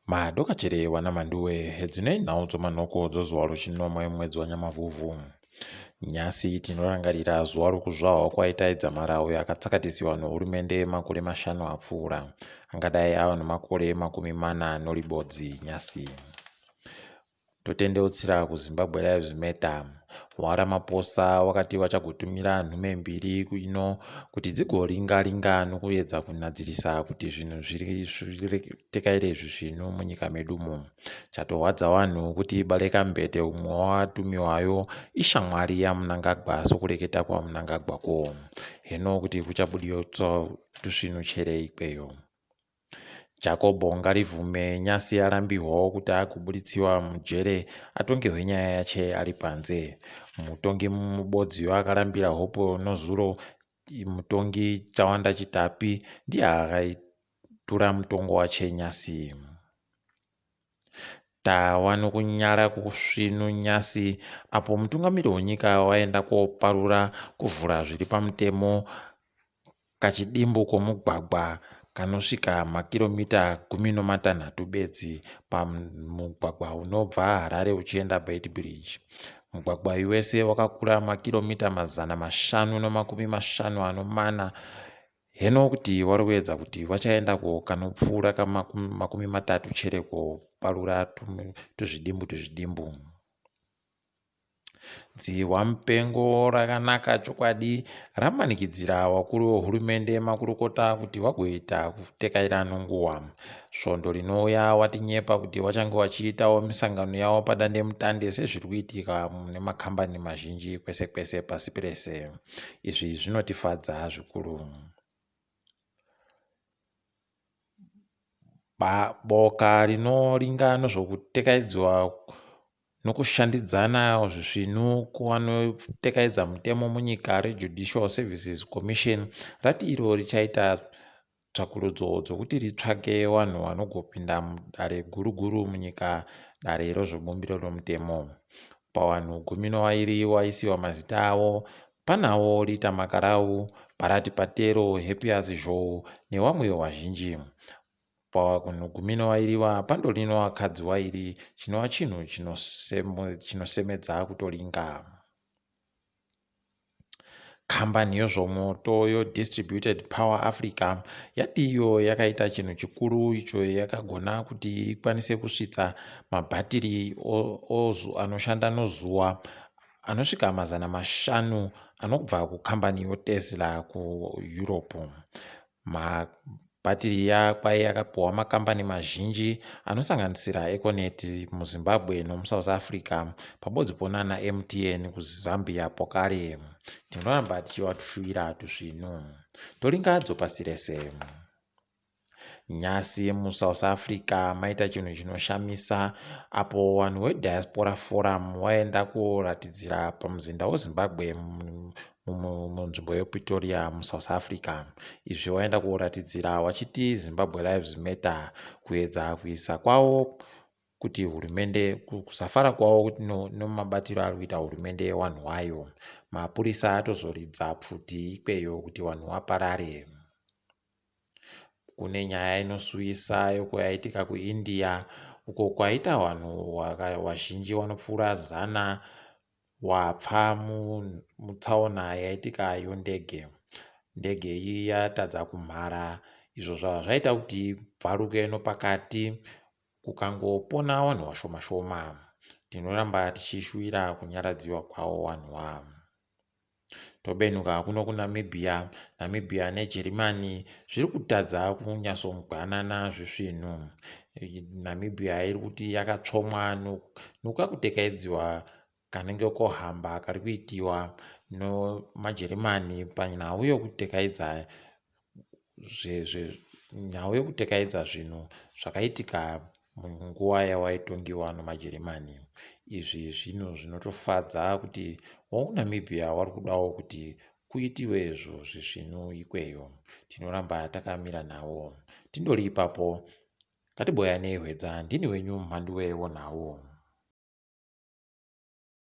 Madokachere wana Mhanduwe, hedzinoi nhau dzomanhoko dzozuva rochinomwe mwedzi waNyamavhuvhu. Nyasi tinorangarira zuva rokuzvarwa kwaItai Dzamara uyo akatsakatisiwa nohurumende makore mashanu apfuura. Angadai ava nomakore 40 noribodzi nyasi. Totendeutsira kuZimbabwe Lives Matter. WaRamaphosa wakati wachagotumira nhume mbiri ino kuti dzigoringa-ringa nokuedza kunadzirisa kuti zvinhu zvitekaire zvisvinu munyika medumo. Chatorwadza vanhu kuti Baleka Mbete umwe wawatumiwayo ishamwari yaMnangagwa sokureketa kwaMnangagwa ko. Heno kuti kuchabudiwa tusvinu chere ikweyo. Jakobho Ngarivhume nyasi arambihwawo kuti agobuditsiwa mujere atongehwe nyaya yache ari panze. Mutongi mubodziyo akarambira hopo nozuro mutongi Tawanda Chitapi ndiye akaitura mutongo wache nyasi. Tawa nokunyara kusvinu nyasi apo mutungamiri wenyika waenda koparura kuvhura zviri pamutemo kachidimbu komugwagwa kanosvika makiromita 16 bedzi pamugwagwa unobva Harare uchienda Beitbridge. Mugwagwa uyu wese wakakura makiromita 554. Heno kuti wari kuedza kuti wachaendako kanopfuura 30 chere koparura tuzvidimbu tuzvidimbu. Dzihwamupengo rakanaka chokwadi ramanikidzira vakuru vehurumende makurukota kuti vagoita kutekaira nunguwa. Svondo rinouya watinyepa kuti vachange vachiitawo misangano yavo padandemutande sezviri kuitika mune makambani mazhinji kwese kwese pasi rese. Izvi zvinotifadza zvikuru. Boka rinoringa nezvokutekaidzwa nokushandidzana zvisvinu kuvanotekaidza mutemo munyika reJudicial Services Commission rati iro richaita tsvakurudzo dzokuti ritsvake vanhu vanogopinda mudare guru guru munyika dare rezvebumbiro romutemo. Pavanhu 12 vaisiwa mazita avo panawo Rita Makarau, Bharati Patero, Happias Zhou nevamwe vazhinji. Pavanhu 12 ava pandori nevakadzi vairi chinova chinhu chinosemedza kutoringa. Kambani yezvomoto yeDistributed Power Africa yati iyo yakaita chinhu chikuru icho yakagona kuti ikwanise kusvitsa mabhatiri anoshanda nozuva anosvika 500 anobva kukambani yeTesla kuEurope. Mabhatiri iya kwai akapiwa makambani mazhinji anosanganisira Econet muZimbabwe nomuSouth Africa pabodzipo nana MTN kuZambia pokare. Tinoramba tichivatushuwira tusvinu. Toringa dzopasi rese. Nhasi muSouth Africa maita chinhu chinoshamisa apo vanhu veDiaspora Forum vaenda koratidzira pamuzinda weZimbabwe munzvimbo yePretoria muSouth Africa. Izvi vaenda koratidzira vachiti Zimbabwe Lives Matter kuedza kuisa kwavo kuti hurumende kusafara kwavo nemabatiro ari kuita hurumende vanhu vayo. Mapurisa atozoridza pfuti ikweyo kuti vanhu vaparare. Kune nyaya inosuwisa yaitika kuIndia uko kwaita vanhu vazhinji vanopfuura zana wapfa mutsaona yaitika yondege. Ndege iyi yatadza kumhara izvo zvabva zvaita kuti ibvaruke nepakati kukangopona vanhu vashoma shoma. Tinoramba tichishuwira kunyaradziwa kwavo vanhu ava. Tobenuka kuno kuNamibia. Namibia neJerimani zviri kutadza kunyatsonzwanana zvisvinu. Namibia iri kuti yakatsvomwa nokakutekaidziwa kanenge kohamba kari kuitiwa nemaJerimani panhau yekutekaidza nhau yekutekaidza zvinhu zvakaitika munguva yawaitongiwa nemaJerimani. Izvi zvinhu zvinotofadza kuti vokuNamibia vari kudawo kuti kuitiwe izvo zvisvinu ikweyo. Tinoramba takamira navo. Tindori ipapo ngatiboyanei hwedza ndini wenyu mhanduwe wonhau.